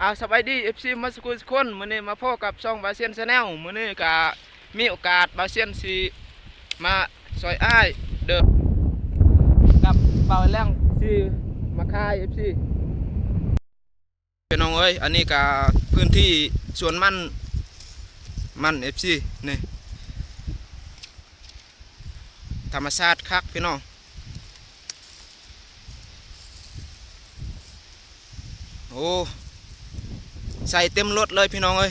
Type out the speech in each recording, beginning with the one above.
ອາ ສະບາຍດີ ເອັຟຊີ ໝົດສູ່ຄົນ. ມື້ນີ້ມາພົບກັບຊ່ອງບ່າວຊຽນ Channel. ມື້ນີ້ກະມີໂອກາດ ບ່າວຊຽນຊິມາຊ່ອຍອ້າຍເດີ ກັບບ່າວແລງຊິມາຂາຍ ເອັຟຊີ. ພີ່ນ້ອງເອີຍ ອັນນີ້ກະພື້ນທີ່ສວນມັນ ມັນ ເອັຟຊີ ນີ້ ທຳມະຊາດຄັກພີ່ນ້ອງ. ໂອ້ ໃສ່ເຕັມລົດເລີຍພີ່ນ້ອງເອີຍ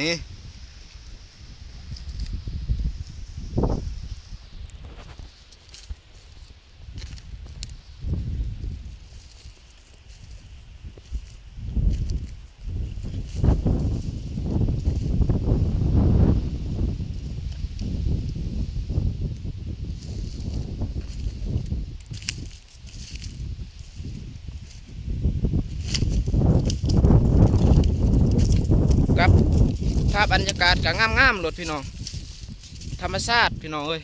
ນີ້. ກັບພາບບັນຍາກາດກະງາມໆໂລດພີ່ນ້ອງ ທຳມະຊາດພີ່ນ້ອງເອີຍ.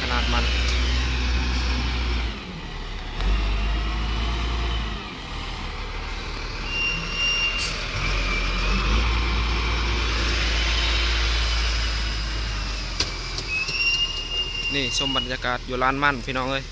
ຂະໜາດມັນ. ນີ້ຊົມບັນຍາກາດຢູ່ລານມັນພີ່ນ້ອງເອີຍ.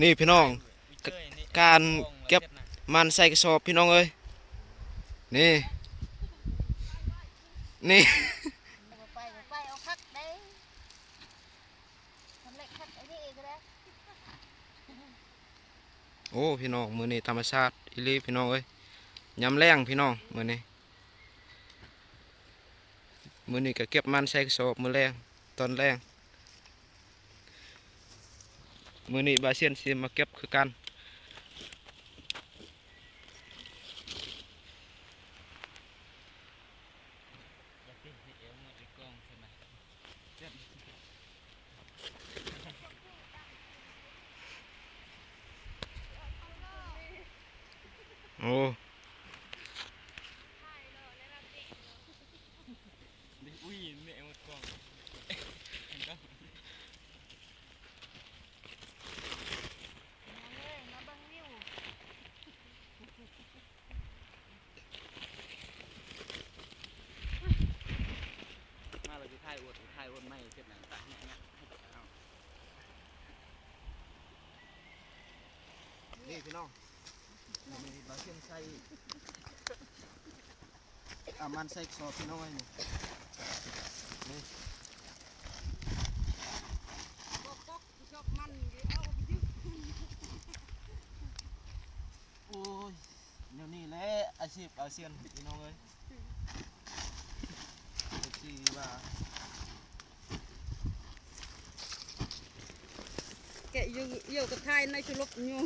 ນີ້ພີ່ນ້ອງ ກ- ການເກັບມັນໃສ່ກະສອບພີ່ນ້ອງເອີຍ. ນີ້ ນີ້ ບໍ່ໄປ ບໍ່ໄປ ເອົາຄັກເດ້ ຄັນເລັກຄັກໄອ້ນີ້ອີກແລ້ວ. ໂອ້ ພີ່ນ້ອງ ມື້ນີ້ທຳມະຊາດອີ່ຫຼີພີ່ນ້ອງເອີຍ. ຍາມແລ້ງພີ່ນ້ອງ ມື້ນີ້ ມື້ນີ້ກໍເກັບມັນໃສ່ກະສອບມື້ແລງ ຕອນແລງ. ມື້ນີ້ບ່າວຊຽນຊິມາເກັບຄືກັນ. ໂອ້ ອຸ້ຍ ແມ່ໝົດກ້ອງ ເອີຍ ມາເບິ່ງວິວ ມາແລ້ວຊິຖ່າຍອວດ ຖ່າຍອວດໃໝ່ເສັດນັ້ນ ຕາຍແຮງນະ. ນີ້ພີ່ນ້ອງ ນີ້ບ່າວຊຽນໃສ່ ເອົາມັນໃສ່ກະສອບພີ່ນ້ອງເອີຍ ນີ້ ນີ້ ໂອ້ຍ ແນວນີ້ແຫຼະອາຊີບບ່າວຊຽນພີ່ນ້ອງເອີຍ. ເອັຟຊີວ່າ ແກະຢູ່ ຢູ່ກັບທ້າຍໃນສະຫຼົບຢູ່.